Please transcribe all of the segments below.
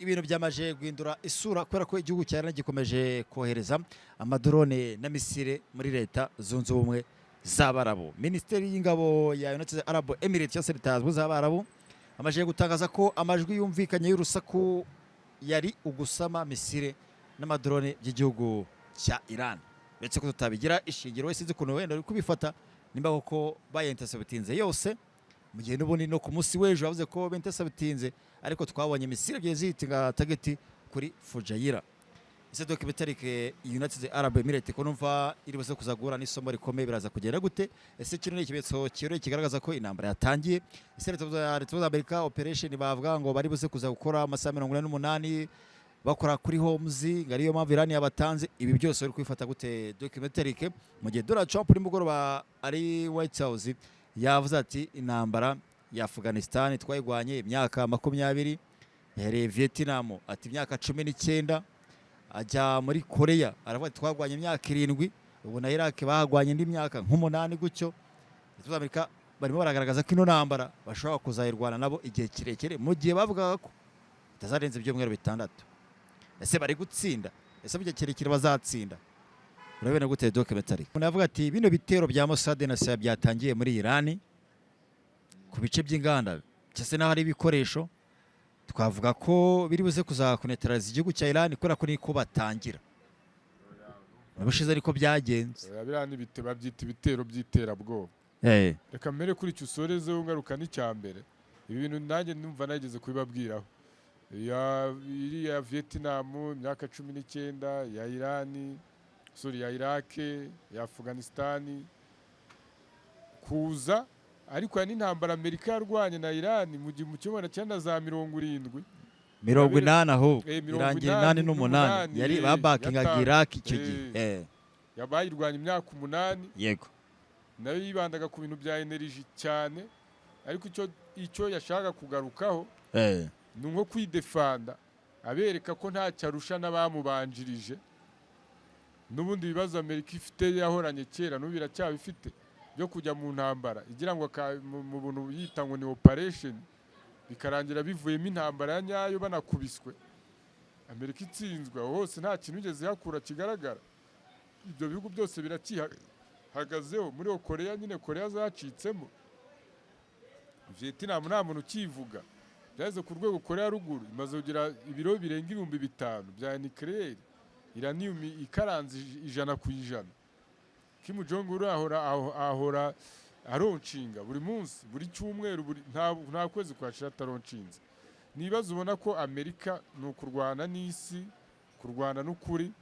Ibintu byamaje guhindura isura kubera ko igihugu cya Iran gikomeje kohereza amadrone na misile muri Leta Zunze Ubumwe z'Abarabu. Minisiteri y'Ingabo ya United Arab Emirates, cyangwa se Leta Zunze Ubumwe z'Abarabu, amaze gutangaza ko amajwi yumvikanye y'urusaku yari ugusama misile n'amadrone by'igihugu cya Iran. Uretse ko tutabigira ishingiro, wese sinzi ukuntu wenda uri kubifata, nimba koko bayinterceptinze yose, mu gihe n'ubundi no ku munsi w'ejo bavuze ko binterceptinze, ariko twabonye misile ebyiri zihitinga target kuri Fujairah. Ese documentary, United Arab Emirates ko numva iri buze kuza guhura n'isomo rikomeye, biraza kugenda gute? Ese kino ni ikimenyetso cyoroshye kigaragaza ko intambara yatangiye? Ese Leta Zunze Amerika, operation bavuga ngo bari buze kuza gukora amasaha 48 bakora kuri Hormuz, ngo ariyo mpamvu Iran yabatanze, ibi byose bari kwifata gute, documentary? Mu gihe Donald Trump nimugoroba ari White House yavuze ati: "Intambara ya Afghanistan twayirwanye imyaka 20, yahereye Vietnam ati imyaka 19, ajya muri Korea aravuga ati twarwanye imyaka 7, ubu na Iraq bahagwanye indi myaka nk'umunani gutyo." Leta Zunze Amerika barimo baragaragaza ko ino ntambara bashobora kuzayirwana nabo igihe kirekire, mu gihe bavugaga ko itazarenza ibyumweru 6. Ese bari gutsinda? Ese mu gihe kirekire bazatsinda? Urabona gute, documentary? Umuntu yavuga ati bino bitero bya Mossad na CIA byatangiye muri Iran ku bice by'inganda cyangwa se n'aho hari ibikoresho, twavuga ko biri buze kuzakuneutraliza igihugu cya Iran, kubera ko niko batangira ubushize ariko byagenze. Oya, biriya ni babyita ibitero by'iterabwoba. Reka mbere kuri icyo usorezeho ngaruka n'icya mbere. Ibi bintu nanjye numva nageze kubibabwiraho. Iriya Vietnam imyaka 19, ya Irani, sorry, ya Iraq, ya Afghanistan kuza, ariko hari n'intambara Amerika yarwanye na Irani mu 1970. 80 ahubwo. Mirongo irangira inani 88. N'umunani, yari babakingaga Iraq icyo gihe. Yabayirwanya imyaka 8. Nayo yibandaga ku bintu bya energy cyane, ariko icyo yashakaga kugarukaho ni nko kwidefanda, abereka ko ntacyo arusha n'abamubanjirije. N'ubundi ibibazo Amerika ifite yahoranye kera, n'ubu iracyabifite, byo kujya mu ntambara igira ngo mu buntu yita ngo ni operation, bikarangira bivuyemo intambara ya nyayo, banakubiswe, Amerika itsinzwe. Aho hose nta kintu igeze ihakura kigaragara. Ibyo bihugu byose biracyihagazeho. Muri iyo Korea nyine, Korea zacitsemo, Vietnam nta muntu ukivuga, byageze ku rwego Korea ya Ruguru imaze kugira ibiro birenga 5000 bya nucléaire, uranium ikaranze 100%. Kim Jong Un ahora aronshinga buri munsi, buri cyumweru, buri nta kwezi kwashira ataronshinze. Ni ibibazo ubona ko Amerika ni ukurwana n'isi, kurwana n'ukuri,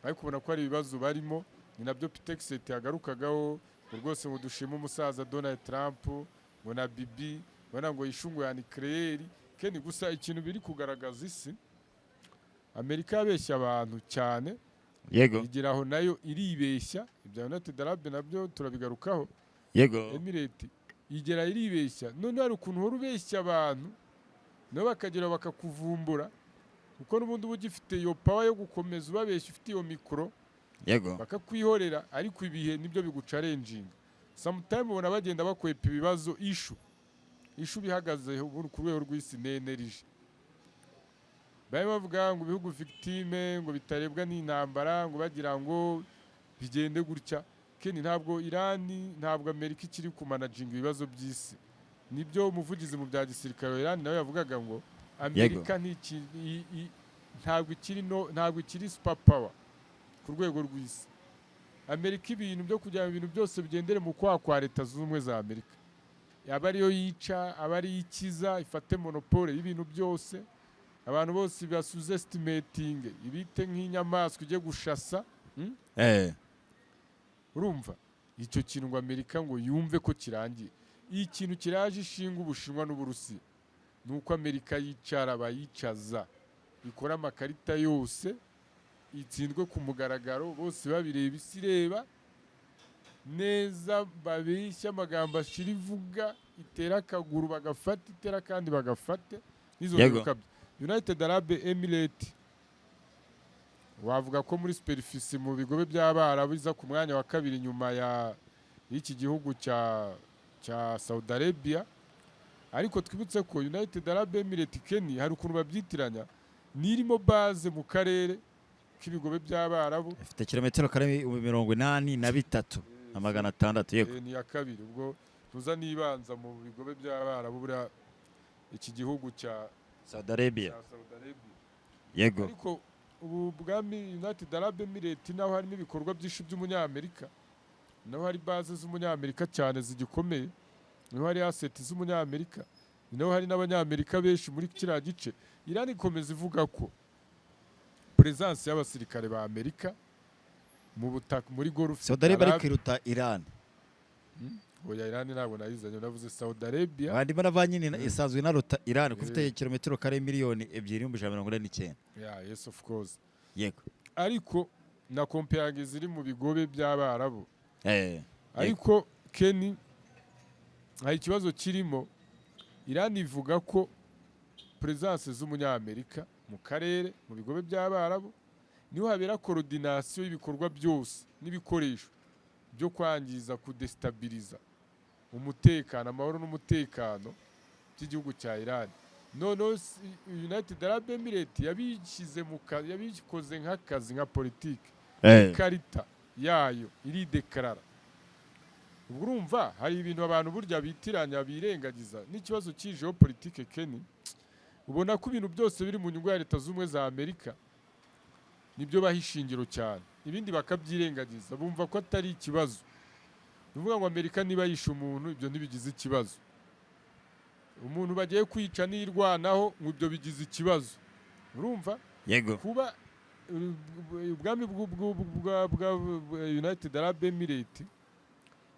ariko ubona ko ari ibibazo barimo. Ni nabyo Pete Hegseth yagarukagaho, ngo rwose ngo dushime umusaza Donald Trump, ngo na Bibi ubona ngo yishungu ya nucléaire Ken. Gusa ikintu biri kugaragaza, isi, Amerika yabeshya abantu cyane, igira aho nayo iribeshya. Ibya United Arab nabyo turabigarukaho. Emirate igera iribeshya. None hari ukuntu uhora ubeshya abantu, nabo bakagera bakakuvumbura, kuko n'ubundi uba ugifite iyo power yo gukomeza ubabeshya, ufite iyo mikoro, bakakwihorera. Ariko ibihe nibyo biguchallenginga. Sometime ubona bagenda bakwepa ibibazo. Issue bihagaze ubu ku rwego rw'isi ni energy. Bari bavuga ngo ibihugu victime, ngo bitarebwa n'intambara, ngo bagira ngo bigende gutya. Ken, ntabwo Irani, ntabwo Amerika ikiri kumanaginga ibibazo by'isi. Nibyo umuvugizi mu bya gisirikare wa Irani nawe yavugaga, ngo Amerika ntabwo ikiri, no ntabwo ikiri super power ku rwego rw'isi. Amerika, ibintu byo kugira ngo ibintu byose bigendere mu kwaha kwa Leta Zunze Ubumwe za Amerika, yaba ariyo yica, aba ariyo ikiza, ifate monopole y'ibintu byose, abantu bose basuze-estimating, ibite nk'inyamaswa ijye gushasa. Urumva icyo kintu, ngo Amerika ngo yumve ko kirangiye. Ikintu kiraje ishinga Ubushinwa n'Uburusiya ni uko Amerika yicara, bayicaza, ikora amakarita yose, itsindwe ku mugaragaro, bose babireba, isi ireba neza, babeshya amagambo ashira, ivuga itera akaguru bagafata, itera kandi bagafate n'izo gukabya. United Arab Emirates, wavuga ko muri superficie mu bigobe by'Abarabu iza ku mwanya wa kabiri nyuma ya y'iki gihugu cya Saudi Arabia. Ariko twibutse ko United Arab Emirates, Kenny, hari ukuntu babyitiranya. Nirimo base mu karere k'ibigobe by'Abarabu. Ifite kilometero kare 83,600, yego. Ni iya kabiri ubwo tuza nibanza mu bigobe by'Abarabu, buriya iki gihugu cya Saudi Arabia. Cya Saudi Arabia. Ariko ubu bwami United Arab Emirates naho harimo ibikorwa byinshi by'umunyamerika, naho hari base z'umunyamerika cyane zigikomeye, naho hari assets z'umunyamerika, naho hari n'abanyamerika benshi muri kiriya gice. Iran ikomeza ivuga ko presence y'abasirikare ba Amerika mu butaka muri Golf Saudi Arabia ariko iruta Iran. Oya, Iran ntabwo nayizanye, navuze Saudi Arabia. Bandimo na nyine isanzwe inaruta Iran kuko ifite kilometero kare 2,149,000. Yeah, yes, of course. Ariko na comparing ziri mu bigobe by'Abarabu. Ariko Kenny, hari ikibazo kirimo. Iran ivuga ko presence z'umunyamerika mu karere, mu bigobe by'Abarabu, niho habera coordination y'ibikorwa byose n'ibikoresho byo kwangiza, kudestabiliza umutekano, amahoro n'umutekano by'igihugu cya Iran. Noneho United Arab Emirates yabishyize mu yabikoze nk'akazi, nka politiki, ikarita yayo iridekarara. Ubwo urumva hari ibintu abantu burya bitiranya, birengagiza n'ikibazo cy'iyi géopolitique. Kenny, ubona ko ibintu byose biri mu nyungu ya Leta z'Ubumwe za Amerika nibyo baha ishingiro cyane, ibindi bakabyirengagiza, bumva ko atari ikibazo. Ni ukuvuga ngo Amerika niba yishe umuntu, ibyo ntibigize ikibazo. Umuntu bagiye kwica nirwanaho, ngo ibyo bigize ikibazo. Urumva? Yego. Kuba ubwami bwa United Arab Emirates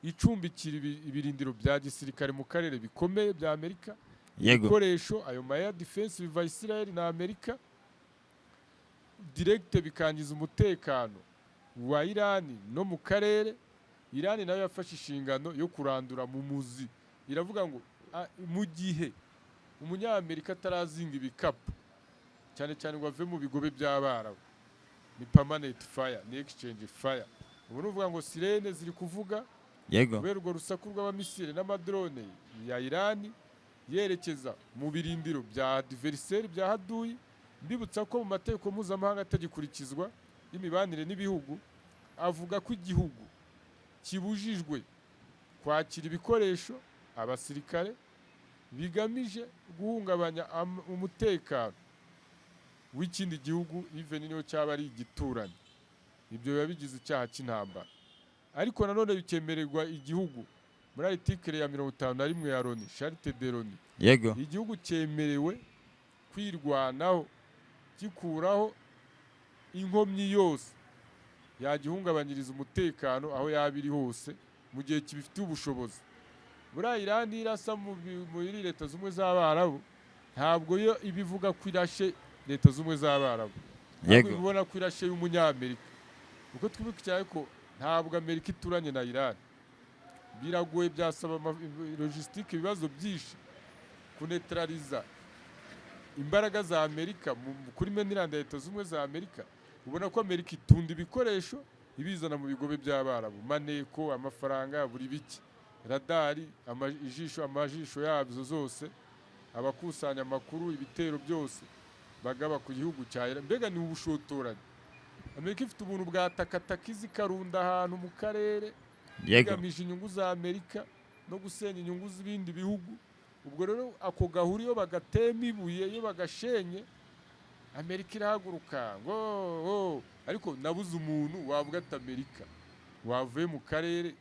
icumbikira ibirindiro bya gisirikare mu karere bikomeye bya Amerika, ibikoresho, ayo ma air defense biva Israel na Amerika direct, bikangiza umutekano wa Iran no mu karere. Iran nayo yafashe inshingano yo kurandura mu muzi, iravuga ngo mu gihe umunyamerika atarazinga ibikapu, cyane cyane ngo ave mu bigobe by'Abarabu, ni permanent fire, ni exchange fire. Ubu ni ukuvuga ngo sirene ziri kuvuga kubera urwo rusaku rw'abamisire n'amadrone ya Irani yerekeza mu birindiro bya adversaire bya haduyi. Mbibutsa ko mu mategeko mpuzamahanga atagikurikizwa y'imibanire n'ibihugu, avuga ko igihugu kibujijwe kwakira ibikoresho, abasirikare bigamije guhungabanya umutekano w'ikindi gihugu, even niyo cyaba ari igituranyi. Ibyo biba bigize icyaha cy'intambara. Ariko nanone bikemererwa igihugu muri article ya 51 ya Loni, Charte de Loni. Igihugu cyemerewe kwirwanaho, gikuraho inkomyi yose yagihungabanyiriza umutekano aho yaba iri hose, mu gihe kibifitiye ubushobozi. Buriya Irani irasa muri Leta Z'Ubumwe z'Abarabu, ntabwo yo iba ivuga ko irashe Leta Z'Ubumwe z'Abarabu, ahubwo ibona ko irashe y'umunyamerika, kuko twibuke cyane ko ntabwo Amerika ituranye na Irani. Biragoye, byasaba logistique, ibibazo byinshi kunetraliza imbaraga za Amerika kuri mainland ya Leta Z'Ubumwe za Amerika. Ubona ko Amerika itunda ibikoresho ibizana mu bigobe by'Abarabu, maneko, amafaranga, buri biki, radari, ijisho, amajisho yabyo zose, abakusanya amakuru, ibitero byose bagaba ku gihugu cya Iran. Mbega ni ubushotoranyi. Amerika ifite ubuntu bwa takataka, izi ikarunda ahantu mu karere igamije inyungu za Amerika no gusenya inyungu z'ibindi bihugu. Ubwo rero ako gahuri iyo bagatema ibuye, iyo bagashenye, Amerika irahaguruka ngo oh. Ariko nabuze umuntu wavuga ati Amerika wavuye mu karere,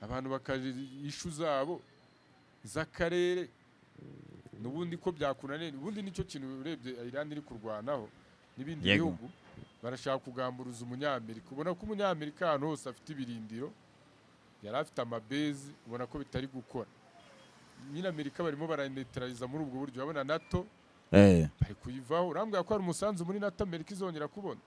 abantu bakaje issue zabo z'akarere n'ubundi ko byakunaniye. Ubundi nicyo kintu urebye Iran iri kurwanaho n'ibindi bihugu, barashaka kugamburuza umunyamerika. Ubona ko umunyamerika ahantu hose afite ibirindiro, yari afite amabezi, ubona ko bitari gukora nyine. Amerika barimo baranetraliza muri ubwo buryo. Urabona NATO bari kuyivaho. Urambwira ko hari umusanzu muri NATO Amerika izongera kubona?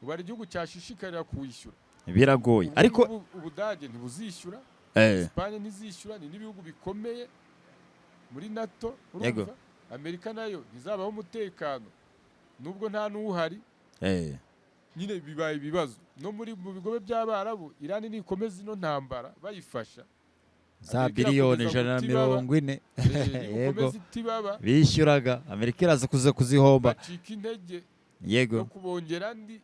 Ubu hari igihugu cyashishikarira kuwishyura? Biragoye. Ubu Ariko ngubu Ubudage ntibuzishyura, Espagne ntizishyura, ni n'ibihugu bikomeye muri NATO. Urumva Amerika nayo ntizabaho umutekano nubwo nta n'uhari. Nyine bibaye ibibazo no muri mu bigobe by'Abarabu. Irani nikomeza ino ntambara bayifasha. Za Amerika biliyoni irakomeza ijana na guta ibaba. mirongo ine. Yego. Nikomeza itibaba, Bishyuraga Amerika iraza kuza kuzihomba. Bacika intege no kubongera andi.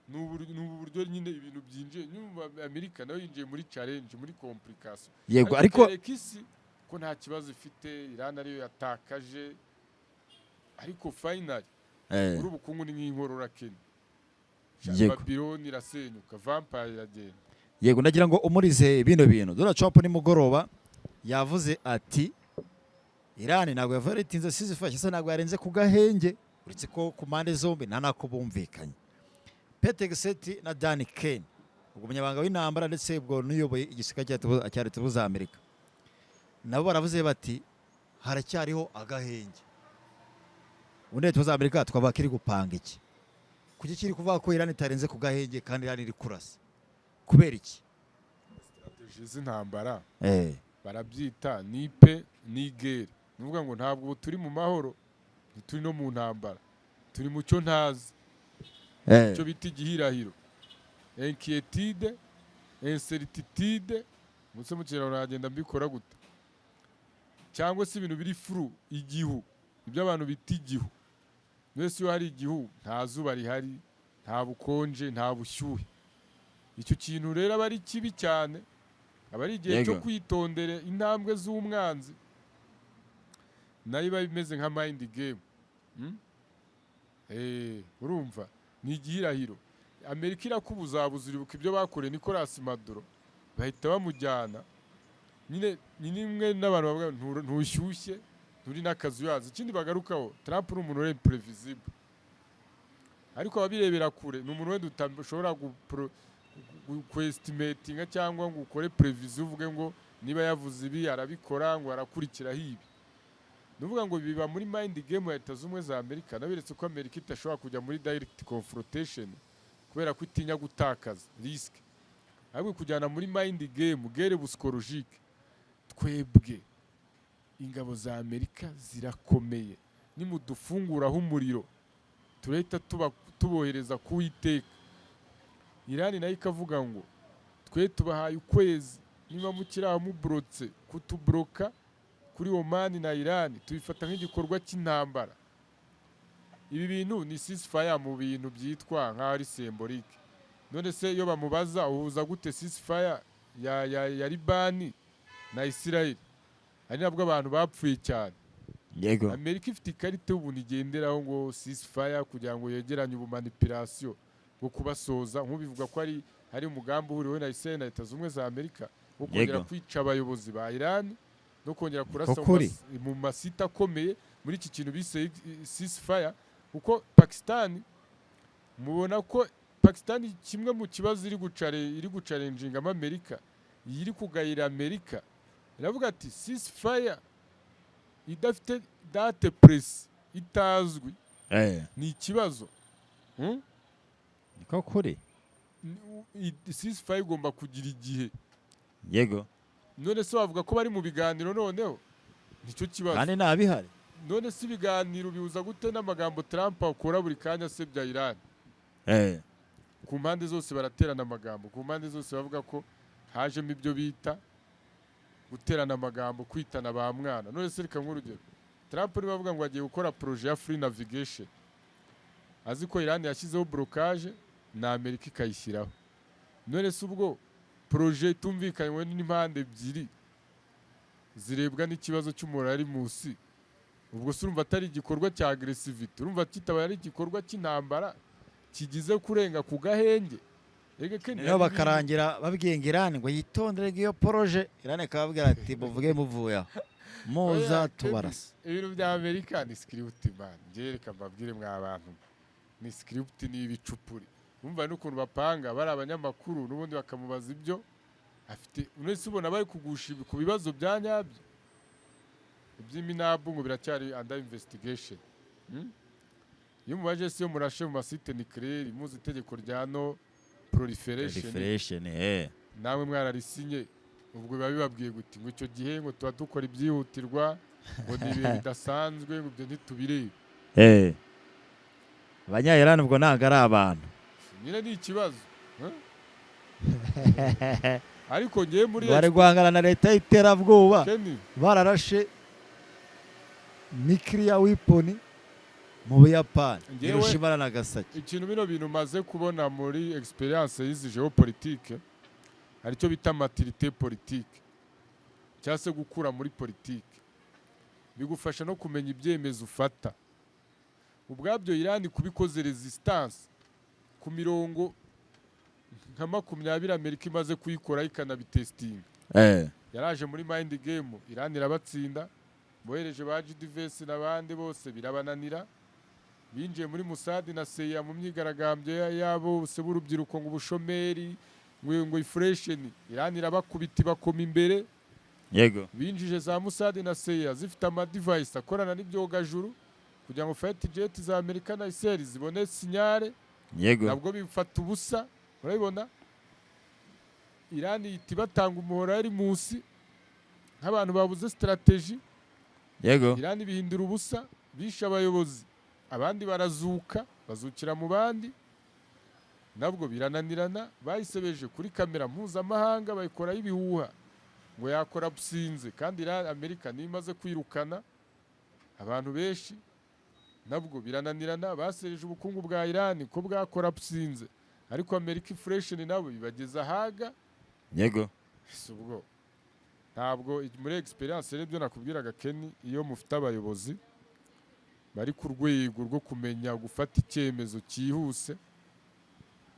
Ni ubu buryo nyine ibintu byinjiye nyuma. Amerika nayo yinjiye muri challenge, muri complication. Yego, ariko Kereka isi ko nta kibazo ifite, Iran ariyo yatakaje, ariko finally muri ubukungu ni nk'inkorora Kenya. Babylon irasenyuka, vampire iragenda. Yego, ndagira ngo umurize bino bintu. Donald Trump nimugoroba yavuze ati Iran ntabwo yaviolatinze ceasefire, se ntabwo yarenze ku gahenge, uretse ko ku mpande zombi nta nako bumvikanye. Pete Hegseth na Dan Caine, ubwo umunyabanga w'intambara ndetse ubwo n'uyoboye igisirikare cya Leta Zunze Ubumwe za Amerika, nabo baravuze bati haracyariho agahenge. Ubundi Leta Zunze Ubumwe za Amerika twavuga ko iri gupanga iki? Kuki kiri kuvuga ko Iran itarenze ku gahenge kandi Iran iri kurasa? Kubera iki? Strategy z'intambara barabyita ni paix ni guerre. Ni ukuvuga ngo ntabwo ubu turi mu mahoro, ntituri no mu ntambara, turi mu cyo ntazi, icyo bita igihirahiro, inquiétude, incertitude. Mutse mu kinyarwanda nagenda mbikora gute? Cyangwa se ibintu biri flou, igihu, ibyo abantu bita igihu. Mbese iyo hari igihu, nta zuba rihari, nta bukonje, nta bushyuhe. Icyo kintu rero aba ari kibi cyane, aba ari igihe cyo kwitondera intambwe z'umwanzi. Nayo iba imeze nka mind game. Urumva ni igihirahiro. Amerika irakubuzabuza. Uribuka ibyo bakoreye Nicolas Maduro, bahita bamujyana nyine. Ni nimwe n'abantu bavuga ntushyushye, nturi n'akazuyazi. Ikindi bagarukaho, Trump ni umuntu uri imprévisible, ariko ababirebera kure ni umuntu wenda utashobora kwestimatinga cyangwa ngo ukore prévision, uvuge ngo niba yavuze ibi arabikora, ngo arakurikiraho ibi. Ni ukuvuga ngo biba muri mind game ya Leta Zunze Ubumwe za Amerika. Naberetse ko Amerika idashobora kujya muri direct confrontation kubera ko itinya gutakaza risk, ahubwo kujyana muri mind game, guerre psychologique. Twebwe ingabo za Amerika zirakomeye, nimudufunguraho umuriro turahita tubohereza ku Iteka. Irani nayo ikavuga ngo twe tubahaye ukwezi, niba mukiri aho muburotse kutuburoka kuri Oman na Iran, tubifata nk'igikorwa cy'intambara. Ibi bintu ni ceasefire mu bintu byitwa nk'aho ari symbolique. None se iyo bamubaza uhuza gute ceasefire ya Libani na Israel, ari nabwo abantu bapfuye cyane? Amerika ifite ikarita y'ubuntu igenderaho ngo ceasefire kugira ngo yegeranye ubumanipulation bwo kubasoza, nk'ubivuga ko ari hari umugambi uhuriweho na Israel na Leta Zunze Ubumwe za Amerika wo kongera kwica abayobozi ba Iran no kongera kurasa Kuri. mu masite akomeye muri iki kintu bise ceasefire. Kuko Pakistan, mubona ko Pakistan kimwe mu kibazo iri guchallengingamo Amerika, iri kugayira Amerika, iravuga ati ceasefire idafite date précise, itazwi, ni ikibazo. Niko kuri. Ceasefire igomba kugira igihe. None se bavuga ko bari mu biganiro, noneho nicyo kibazo. Kandi nta bihari. None se ibiganiro bihuza gute n'amagambo Trump akora buri kanya asebya Iran? Ku mpande zose baraterana amagambo, ku mpande zose bavuga ko hajemo ibyo bita guterana amagambo, kwitana ba mwana. None se reka nk'urugero, Trump niba avuga ngo agiye gukora projet ya free navigation, azi ko Iran yashyizeho blocage na Amerika ikayishyiraho, none se ubwo projet itumvikanywe n'impande ebyiri zirebwa n'ikibazo cy'umurari musi, ubwo se urumva atari igikorwa cya agressivité? Urumva kitabaye ari igikorwa cy'intambara kigize kurenga ku gahenge? Ege Ken, Noneho bakarangira babwiye ngo Iran ngo yitondere iyo projet, Iran ikababwira ati muvuge muvuye aho muza Oya, tubarasa. Ibintu bya Amerika ni script, man. Njye reka mbabwire mwa bantu, ni script, ni ibicupuri. Umva n'ukuntu bapanga bari abanyamakuru, n'ubundi bakamubaza ibyo afite. Unese ubona bari kugusha ku bibazo bya nyabyo? Iby'iminabu ngo biracyari under investigation. Iyo mubaje se, iyo murashe mu masite nucléaire, muzi itegeko rya non proliferation, proliferation, namwe mwararisinye, ubwo biba bibabwiye guti ngo icyo gihe ngo tuba dukora ibyihutirwa, ngo ni ibintu bidasanzwe, ngo ibyo ntitubirebe. Abanya Iran ubwo ntabwo ari abantu. Nyine ni ikibazo, huh? Ariko ngewe muri Bari guhangana na leta y'iterabwoba, Kenny, bararashe nuclear weapon mu Buyapani, Hiroshima na Nagasaki. Ikintu bino bintu maze kubona muri experience y'izi géopolitique, hari icyo bita maturité politique cyangwa se gukura muri politike, bigufasha no kumenya ibyemezo ufata ubwabyo. Irani kubikoze resistance ku mirongo nka 20 Amerika imaze kuyikora ikanabitestinga, yaraje muri mind game, Irani irabatsinda. Bohereje ba JD Vance n'abandi bose, birabananira. Binjiye muri Mossad na CIA mu myigaragambyo yabo bose b'urubyiruko ngo ubushomeri, ngo inflation, Irani irabakubita, ibakoma imbere. Binjije za Mossad na CIA zifite ama device akorana n'ibyogajuru kugira ngo fighter jet za Amerika na Israel zibone signal. Nabwo bifata ubusa. Urabibona, Irani ihita ibatanga umuhoro yari munsi nk'abantu babuze strategy. Irani bihindura ubusa, bishe abayobozi, abandi barazuka, bazukira mu bandi, nabwo birananirana. Bayisebeje kuri kamera mpuzamahanga, bayikoraho ibihuha ngo yakora businze, kandi Amerika niyo imaze kwirukana abantu benshi, nabwo birananirana. Basereje ubukungu bwa Irani ko bwakora businze, ariko Amerika inflation nabo ibageza ahaga. Si ubwo ntabwo muri experience rero, ibyo nakubwiraga Kenny, iyo mufite abayobozi bari ku rwego rwo kumenya gufata icyemezo cyihuse,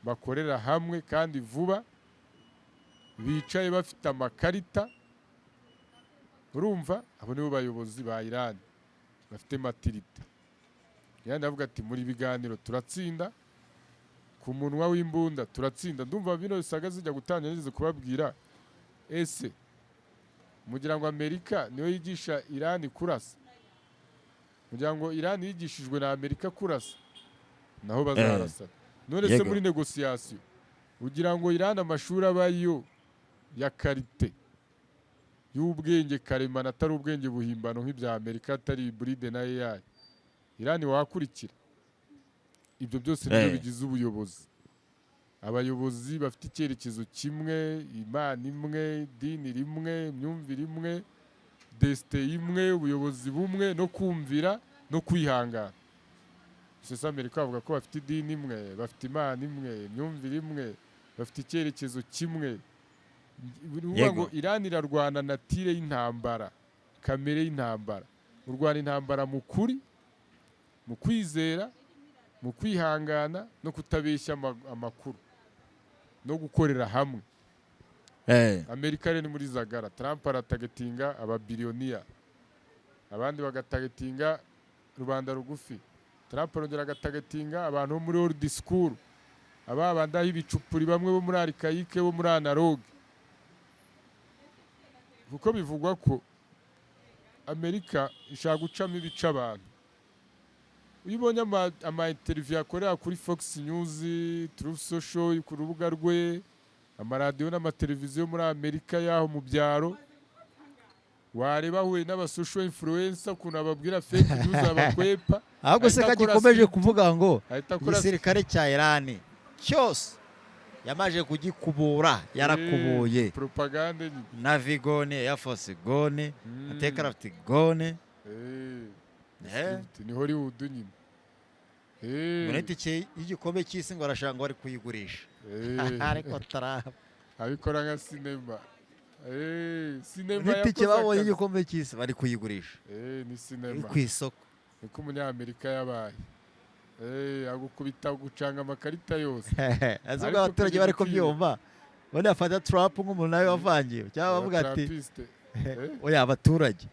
bakorera hamwe kandi vuba, bicaye bafite amakarita, urumva abo nibo bayobozi ba Iran bafite maturité. Iran avuga ati: "Muri biganiro turatsinda, ku munwa w'imbunda turatsinda." Ndumva bino bisaga zijya gutangira nigeze kubabwira. Ese mugira ngo Amerika niyo yigisha Iran kurasa? Mugira ngo Iran yigishijwe na Amerika kurasa? Naho bazarasa none se? Muri négociation, ugira ngo Iran amashuri abayo ya qualité y'ubwenge karemano, atari ubwenge buhimbano nk'ibya Amerika, atari hybride na AI, Iran wakurikira? Ibyo byose nibyo bigize ubuyobozi. Abayobozi bafite icyerekezo kimwe, Imana imwe, idini rimwe, imyumvire imwe, destin imwe, ubuyobozi bumwe, no kumvira no kwihangana. Sese Amerika bavuga ko bafite idini imwe, bafite Imana imwe, imyumvire imwe, bafite icyerekezo kimwe. Ni ukuvuga ngo Iran irarwana nature y'intambara, kamere y'intambara. Urwana intambara mu kuri, mu kwizera, mu kwihangana no kutabeshya amakuru no gukorera hamwe. Amerika rero ni muri zagara. Trump aratargetinga ababiliyoniya, abandi bagatargetinga rubanda rugufi. Trump arongera agatargetinga abantu bo muri old school, aba bandi aho ibicupuri, bamwe bo muri archaïque, bo muri analogue, kuko bivugwa ko Amerika ishaka gucamo ibice abantu. Iyo ubonye ama interview akorera kuri Fox News, Truth Social, ku rubuga rwe, amaradiyo n'amateleviziyo muri Amerika y'aho mu byaro, wareba ahuye n'aba social influencer ukuntu ababwira fake news, abakwepa. Ahubwo se Ahita akora kagikomeje script. kuvuga ngo Ahita akora igisirikare cya Irani cyose yamaze kugikubura, yarakubuye. Propagande nyine. Navy gone, Air Force gone, aircraft gone. Script, ni Hollywood nyine. Ngo n'itike y'igikombe cy'isi ngo arashaka, ngo ari kuyigurisha. Ariko Trump Abikora nka sinema. Sinema n'itike yakoze babonye akazi. y'igikombe cy'isi bari kuyigurisha. Ni Iri sinema. ku isoko. Niko umunyamerika yabaye. Agukubita gucanga amakarita yose. Azi Ariko ubwo abaturage bari kugeza kubyumva, bane bafata Trump nk'umuntu nawe wavangiwe, cyangwa bavuga ati Abatrumpiste. Oya, abaturage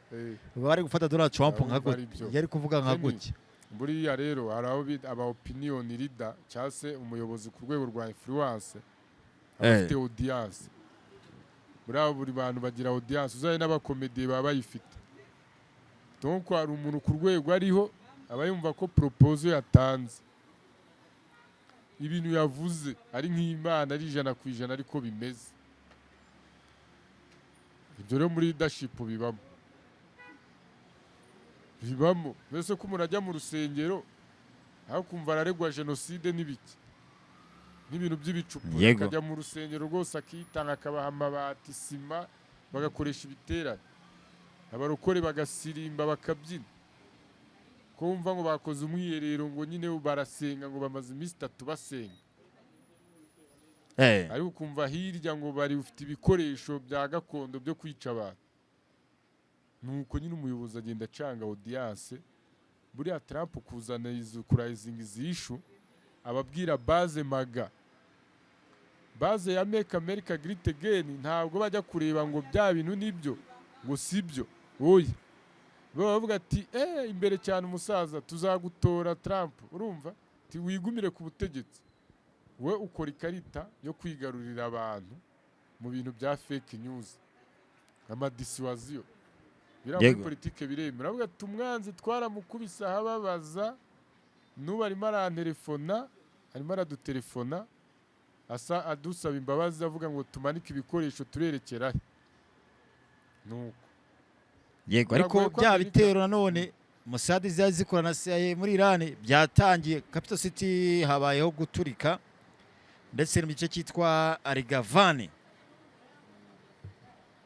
ubwo bari gufata Donald Trump nka Urumva ari gutya, byo. yari kuvuga nka Kenny, gutya. Buriya rero hari aho bita aba opinion leader cyangwa se umuyobozi ku rwego rwa influence aba afite audience. Buriya buri bantu bagira audience, uzaye n'abakomediye baba bayifite. Donc hari umuntu ku rwego ariho aba yumva ko proposal yatanze, ibintu yavuze ari nk'Imana, ari 100% ariko bimeze. Ibyo rero muri leadership bibamo, bibamo. Mbese ko umuntu ajya mu rusengero aho kumva araregwa jenoside n'ibiki. Nk'ibintu by'ibicupa. Akajya mu rusengero rwose, akitanga, akabaha amabati, sima, bagakoresha ibiterane, abarokore bagasirimba, bakabyina, ko wumva ngo bakoze umwiherero, ngo nyine barasenga, ngo bamaze iminsi 3 basenga. Ariko ukumva hirya ngo bari ufite ibikoresho bya gakondo byo kwica abantu. Nuko nyine umuyobozi agenda acanga audience. Buriya Trump kuzana izo, kuraisinga izi issue, ababwira base MAGA, base ya Make America Great Again. Ntabwo bajya kureba ngo bya bintu nibyo, ngo sibyo, oya. Baba bavuga ati: "Eh, imbere cyane umusaza, tuzagutora Trump." Urumva ati: "Wigumire ku butegetsi." We ukora ikarita yo kwigarurira abantu mu bintu bya fake news, amadissuasion. Biriya muri politike biremera. Avuga ati: "Umwanzi twaramukubise ahababaza, n'ubu arimo arantelefona, arimo aradutelefona, asa adusaba imbabazi, avuga ngo tumanike ibikoresho, turerekera he?" Nuko Yego, ariko biragoye ko bya bitero nanone Mossad zari zikora na CIA muri Iran byatangiye. Capital City habayeho guturika, ndetse no mu gice cyitwa Arigavani,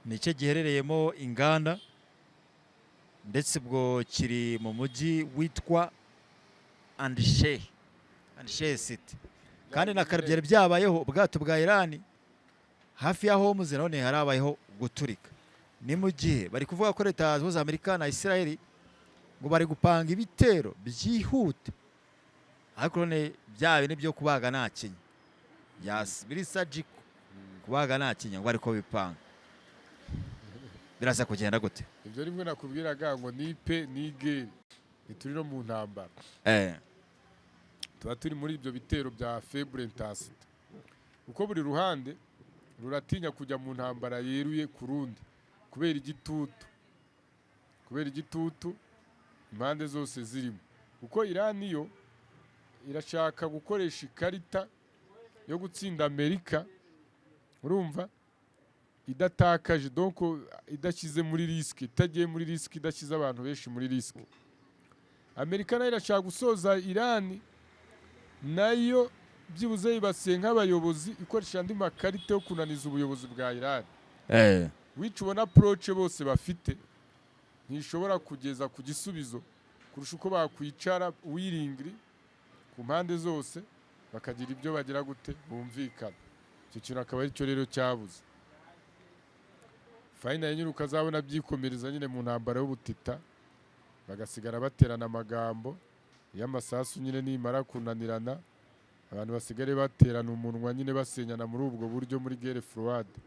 ni igice giherereyemo inganda, ndetse ubwo kiri mu mujyi witwa Andishe, Andishe City. Kandi na kare byari byabayeho, ubwato bwa Iran hafi ya Hormuz nanone harabayeho guturika. Ni mu gihe bari kuvuga ko Leta Zunze Ubumwe za Amerika na Israel ngo bari gupanga ibitero byihuta, ariko none bya bintu byo kubaga nta kinya. Biri surgical, kubaga nta kinya, ngo ariko bipanga, biraza kugenda gute? Ibyo rimwe nakubwiraga ngo ni pe ni guerre, ntituri no mu ntambara. Tuba turi muri ibyo bitero bya faible intensité, kuko buri ruhande ruratinya kujya mu ntambara yeruye ku rundi kubera igitutu impande zose zirimo. Kuko Iran yo irashaka gukoresha ikarita yo gutsinda Amerika, urumva, idatakaje, donc idashyize muri risque, itagiye muri risque, idashyize abantu benshi muri risque. Amerika nayo irashaka gusoza Iran nayo byibuze yibasiye nk'abayobozi, ikoresha andi makarita yo kunaniza ubuyobozi bwa Iran. Wica ubona approche bose bafite ntishobora kugeza ku gisubizo kurusha uko bakwicara wiringiri ku mpande zose, bakagira ibyo bagira gute, bumvikana. Icyo kintu akaba aricyo rero cyabuze. Finally nyine ukazabona byikomereza nyine mu ntambara y'ubutita, bagasigara baterana amagambo y'amasasu nyine. Nimara kunanirana, abantu basigare baterana umunwa nyine, basenyana muri ubwo buryo, muri guerre froide,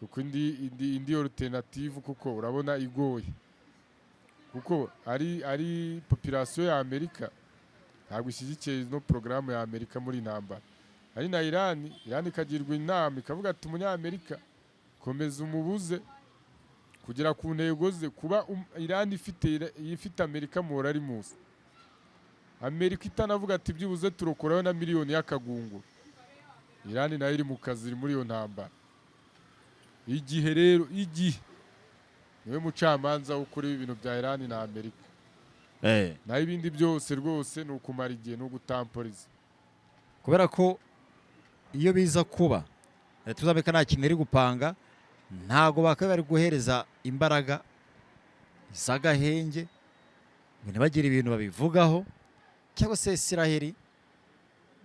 kuko indi alternative, kuko urabona igoye, kuko ari population ya Amerika ntabwo ishyigikiye ino porogaramu ya Amerika muri intambara, ari na Iran. Iran ikagirwa inama, ikavuga ati: "Umunyamerika komeza umubuze kugera ku ntego ze." Kuba Iran ifite Amerika muhora ari muzi, Amerika itanavuga ati: "Byibuze turokorayo na miliyoni y'akagunguru." Iran nayo iri mu kazi, iri muri iyo ntambara. Igihe rero, igihe niwe mucamanza wo kuri ibintu bya Iran na Amerika. Naho ibindi byose rwose ni ukumara igihe, ni ugutamporiza. Kubera ko iyo biza kuba Leta Zunze Amerika nta kintu iri gupanga, ntabwo bakaba bari guhereza imbaraga z'agahenge ngo ntibagire ibintu babivugaho, cyangwa se Isiraheli,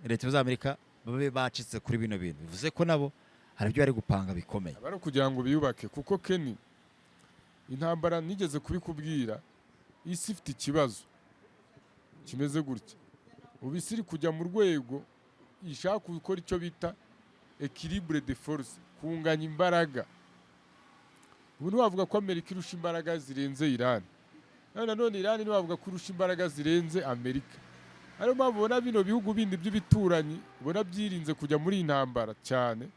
Leta Zunze Amerika babe bacitse kuri bino bintu. Bivuze ko nabo hari ibyo bari gupanga bikomeye. Aba ari ukugira ngo biyubake, kuko Keni, intambara nigeze kubikubwira, isi ifite ikibazo kimeze gutya. Ubu isi iri kujya mu rwego ishaka gukora icyo bita équilibre de force, kunganya imbaraga. Ubu ntiwavuga ko Amerika irusha imbaraga zirenze Iran, naho nanone Iran ntiwavuga ko irusha imbaraga zirenze Amerika. Ariyo mpamvu ubona bino bihugu bindi by'ibituranyi ubona byirinze kujya muri iyi ntambara cyane.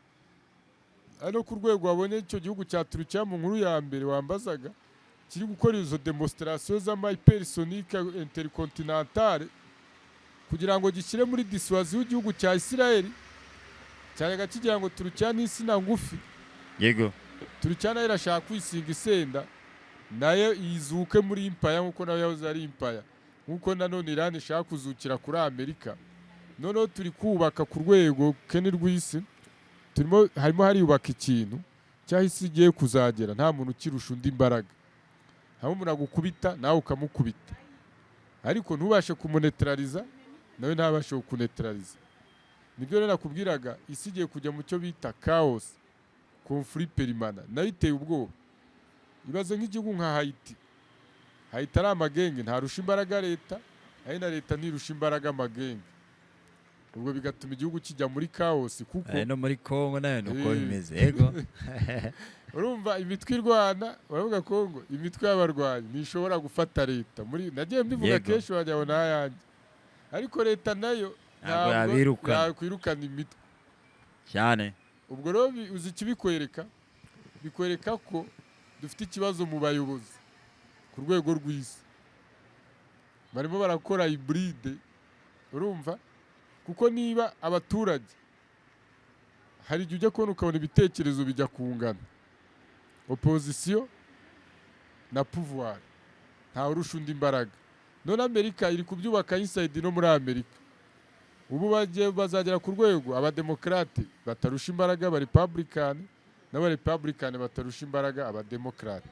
Ari no ku rwego wabonye icyo gihugu cya Turukiya, mu nkuru ya mbere wambazaga, kiri gukora izo démonstration z'ama hypersonique intercontinentale kugira ngo gishyire muri dissuasion y'igihugu cya Israel, cyane kigira ngo Turukiya ni insina ngufi. Turukiya nayo irashaka kwisiga isenda, nayo izuke muri empire nk'uko nayo yahoze ari empire, nk'uko nanone Iran ishaka kuzukira kuri Amerika. Noneho turi kubaka ku rwego kene rw'isi, turimo harimo hariyubaka ikintu cy'aho isi igiye kuzagera nta muntu ukirusha undi imbaraga. Aho umuntu agukubita nawe ukamukubita, ariko ntubashe kumunetraliza, nawe ntabashe kukunetraliza. Nibyo rero nakubwiraga, isi igiye kujya mu cyo bita chaos, conflit permanent, nayo iteye ubwoba. Ibaze nk'igihugu nka Haiti. Haiti ari amagenge, ntarusha imbaraga leta, ari na leta ntirusha imbaraga amagenge. Ubwo bigatuma igihugu kijya muri chaos, kuko No muri Congo nayo nuko bimeze, yego. Urumva imitwe irwana, baravuga Kongo imitwe y'abarwanyi ntishobora gufata leta. Muri nagiye mbivuga kenshi, wagira ngo n'ayanjye, ariko leta nayo ntabwo ntabwo yabirukana. Yakwirukana imitwe. Cyane. Ubwo rero uzi ikibikwereka? Bikwereka ko dufite ikibazo mu bayobozi ku rwego rw'isi. Barimo barakora hybride, urumva? Kuko niba abaturage, hari igihe ujya kubona ukabona ibitekerezo bijya kungana, opposition na pouvoir, ntawe urusha undi imbaraga. None Amerika iri kubyubaka inside, no muri Amerika ubu bagiye bazagera ku rwego abademokarate batarusha imbaraga abarepublikani, n'abarepublikani batarusha imbaraga abademokarate.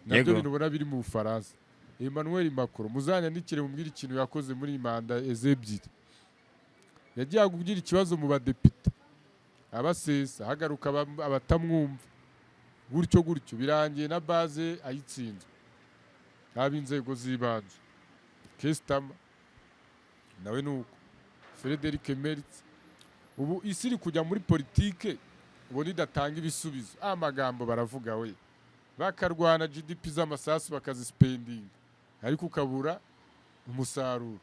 Nabyo bintu ubona biri mu Bufaransa. Emmanuel Macron, muzanyandikire mubwire ikintu yakoze muri iyi manda eze ebyiri. Yagiye kugira ikibazo mu badepite, abasesa, hagaruka abatamwumva, gutyo gutyo, birangiye na base ayitsinzwe, haba inzego z'ibanze. Keir Starmer nawe ni uko, Frederic Merz. Ubu isi iri kujya muri politike ubona idatanga ibisubizo. Amagambo baravuga we, bakarwana, GDP z'amasasu bakazisipendinga, ariko ukabura umusaruro.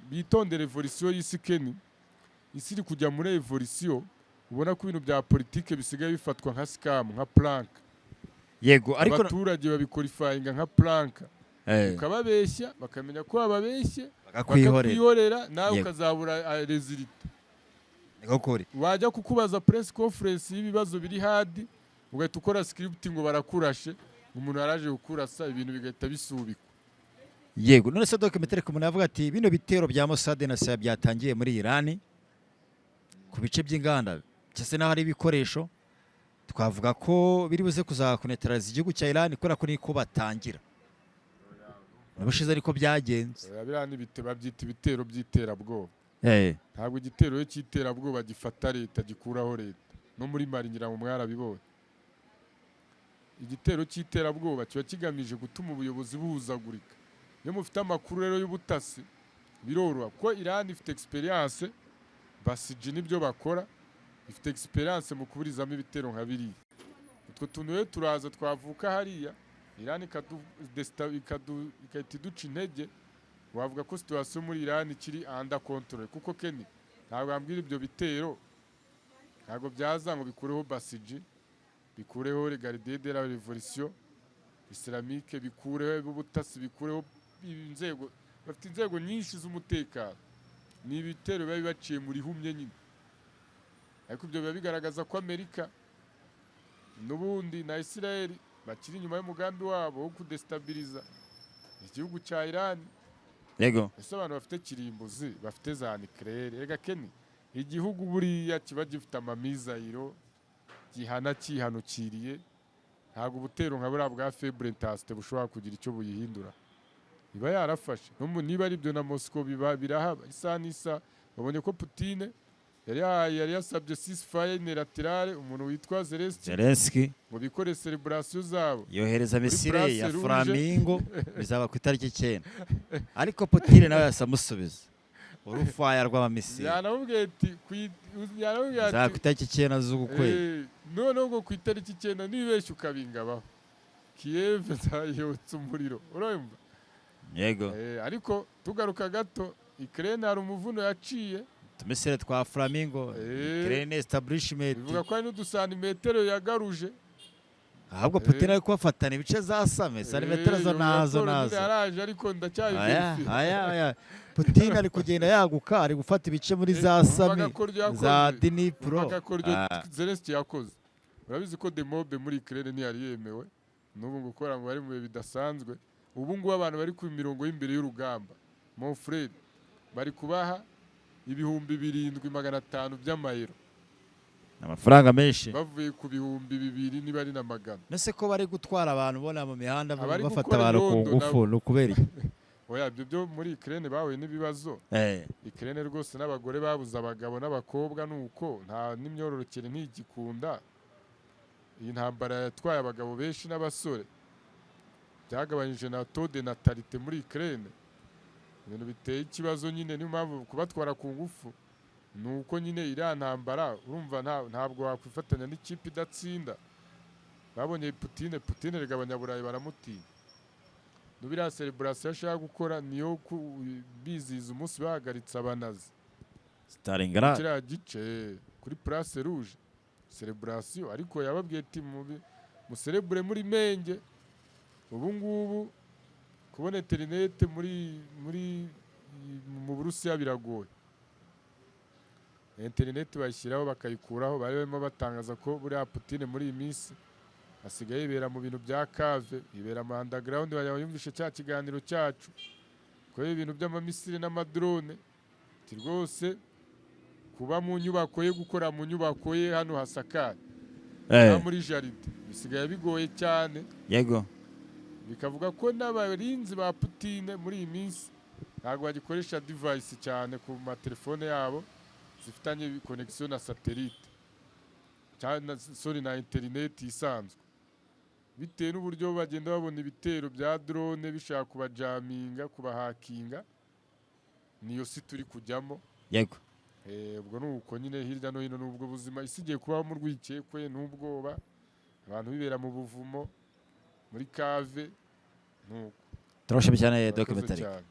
Bitondere évolution y'isi keni. Isi iri kujya muri évolution ubona ko ibintu bya politike bisigaye bifatwa nka scam, nka prank. Yego, ariko Abaturage babiqualifyinga nka prank, ukababeshya bakamenya ko wababeshye, bakakwihorera. Bakakwihorera nawe, ukazabura résultat. Niko kuri. Wajya kukubaza press conference y'ibibazo biri hard, ugahita ukora script ngo barakurashe, umuntu yaraje kukurasa, ibintu bigahita bisubikwa. Yego, none se documentary, umuntu yavuga ati bino bitero bya Mossad na CIA byatangiye muri Iran ku bice by'inganda cyangwa se n'aho hari ibikoresho, twavuga ko biri buze kuzakunetraliza igihugu cya Iran, kubera ko niko batangira n'ubushize ariko byagenze? Oya, biriya ni babyita ibitero by'iterabwoba. Ntabwo igitero iyo cy'iterabwoba gifata leta, gikuraho leta. No muri Mali ngira ngo mwarabibonye. Igitero cy'iterabwoba kiba kigamije gutuma ubuyobozi buhuzagurika. Iyo mufite amakuru rero y'ubutasi biroroha, kuko Iran ifite experience, Basiji nibyo bakora, ifite experience mu kuburizamo ibitero nka biriya. Utwo tuntu rero turaza twavuka hariya, Iran igahita iduca intege. Wavuga ko situation muri Iran ikiri under control, kuko Kenny ntabwo wambwira ibyo bitero ntabwo byaza ngo bikureho Basiji, bikureho Garde de la Révolution Islamique, bikureho ubutasi, bikureho inzego. Bafite inzego nyinshi z'umutekano. Ni ibitero biba bibaciye muri humye nyine, ariko ibyo biba bigaragaza ko Amerika n'ubundi na Israel bakiri inyuma y'umugambi wabo wo kudestabiliza igihugu cya Iran. Ese abantu bafite kirimbuzi, bafite za nucléaire? Rega Kenny, igihugu buriya kiba gifite amamizayiro gihana cyihanukiriye, ntabwo ubutero nka buriya bwa faible intensité bushobora kugira icyo buyihindura. Iba yarafashe. No niba ari ibyo na Moscow biba birahaba isaha n'isaha. Babonye ko Putin yari yasabye ceasefire unilatérale umuntu witwa Zelensky Zelensky ngo bikore celebration zabo yohereza muri misile Place ya Rouge. Flamingo, bizaba ku itariki 9, ariko Putin nawe yahise amusubiza urufaya rw'amamisile. Yanamubwiye ati yanamubwiye Bizaba ati ku itariki 9 z'uku kwezi. Noneho ngo ku itariki 9 nibeshye ukabingabaho, Kiev nzayotsa umuriro, urumva? Yego. Ariko tugaruka gato, Ukraine hari umuvuno yaciye. Utumisile twa Flamingo, Ukraine establishment. Bivuga ko hari n'udusantimetero yagaruje. Ahubwo Putin ari kubafatana ibice za same santimetero zo Iyo nazo raporo nyine nazo. yaraje, ariko Aya ndacyayiverifiye. Aya Putin ari kugenda yaguka, ari gufata ibice muri za Sami, Agakoryo za yakoze. Dnipro. Agakoryo Zelensky yakoze, urabizi ko demob muri Ukraine ntiyari yemewe n'ubu, ngo gukora ngo bari mu bihe bidasanzwe. Ubu ngubu abantu bari ku mirongo y'imbere y'urugamba, mon frère. Bari kubaha 7500 by'amayero. Amafaranga menshi. Bavuye ku 2000, niba ari na magana. Nese ko bari gutwara abantu ubona mu mihanda, Abari bafata gukora abantu ku irondo ngufu, ni ukubera iki? Oya, ibyo byo muri Ukraine bahuye n'ibibazo. Ukraine rwose n'abagore babuze abagabo n'abakobwa, nuko nta n'imyororokere ntigikunda. Iyi ntambara yatwaye abagabo benshi n'abasore, byagabanyije na taux de natalité muri Ukraine, ibintu biteye ikibazo nyine. Niyo mpamvu kubatwara ku ngufu ni uko nyine iriya ntambara, urumva ntabwo wakwifatanya n'ikipe idatsinda. Babonye Putine, Putine rega abanyaburayi baramutinya. N'ubu iriya celebration ashaka gukora niyo bizihiza umunsi bahagaritse abanazi. Stalingrad. Kiriya gice kuri Place Rouge, celebration, ariko yababwiye ati muserebure muri menge. Ubu ngubu kubona interinete muri mu Burusiya biragoye. Interinete bayishyiraho bakayikuraho. Bari barimo batangaza ko buriya Putin muri iyi minsi asigaye yibera mu bintu bya cave, yibera mu underground. Yumvishe cya kiganiro cyacu kubera ibintu by'amamisiri n'amadrone, ati rwose kuba mu nyubako ye, gukora mu nyubako ye hano hasakaye cyangwa muri jardin bisigaye bigoye cyane. Bikavuga ko n'abarinzi ba Putine muri iyi minsi ntabwo bagikoresha device cyane ku matelefone yabo zifitanye connexion na satellite cyangwa na, sorry, na internet isanzwe, bitewe n'uburyo bagenda babona ibitero bya drone bishaka kubajaminga, kubahakinga. Niyo si turi kujyamo. Ubwo ni uko nyine hirya no hino n'ubwo buzima isi igiye kubaho mu rwikekwe n'ubwoba, abantu bibera mu buvumo, muri cave, nuko. Turabashimiye cyane, Doc Murakoze Metallic. cyane.